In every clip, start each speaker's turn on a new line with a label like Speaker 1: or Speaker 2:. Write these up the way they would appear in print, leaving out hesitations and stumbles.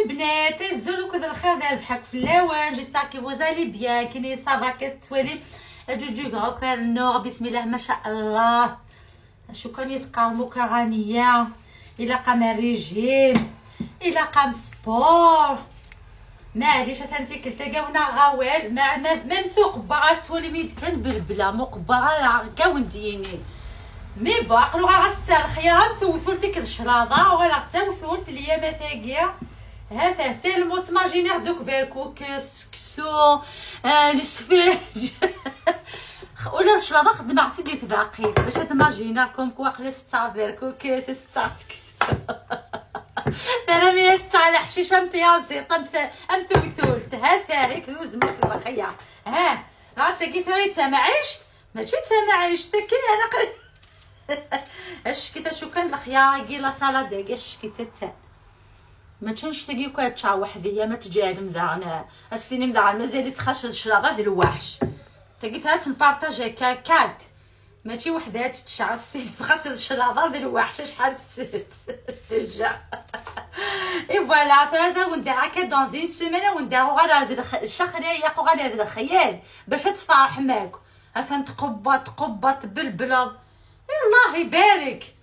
Speaker 1: البنات، الزول وكذا الخير دار بحالك في اللوان. j'espère que vous allez bien. كيني ça va؟ كتولي جوجو غوكر النور. بسم الله ما شاء الله. شو كان يتقاومو كغنيه الا قام الريجيم الا قام sport. معليش ثاني كتلقاونا غوال ما نسوق باغا تولي ميد كان بالبلا مقبره كاون ديني mais bon عقلو غير غستا الخيار ثوثول ديك الشلاضه ولا تاوثولت ليا مثاكيا هذا tellement t'imagines دوك فيركوك سكسو السفاج ولا الشلاضه خدمة عرفتي ديال تباقي باش t'imagines comme quoi قلا ستا فيركوك ستا سكسو انا مية على حشيشه امتيازي ام ثوثولت هذا هيك وزمرت الخيار ها غاتاكي ثريتها ما عشت ماشي تا ما عشت كي انا قريت اش كي شو كان الخيار كي la salade اش كي تا ما تشنش تلقي كا تشا وحديا ما تجالم داغنا استيني مداغ مازال تخش الشلاضه ذي الوحش تلقي ثلاث نبارطاجي كاد ماشي وحده تشع ستيني بخاص الشلاضه ذي الوحش شحال تجا et voilà ثلاثة وندير هكا dans une semaine ونديرو غير هاد الشخريه غير هاد الخيال باش تفرح معاك افهم تقبط تقبط بالبلض. الله يبارك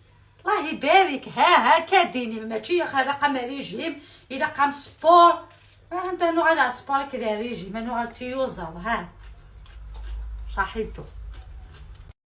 Speaker 1: الله يبارك. ها هكا ديني ماشي خلق ما ريجيم الا قام sport انت نو على sport كذا ريجيم نو على تيوزر ها صحيتو.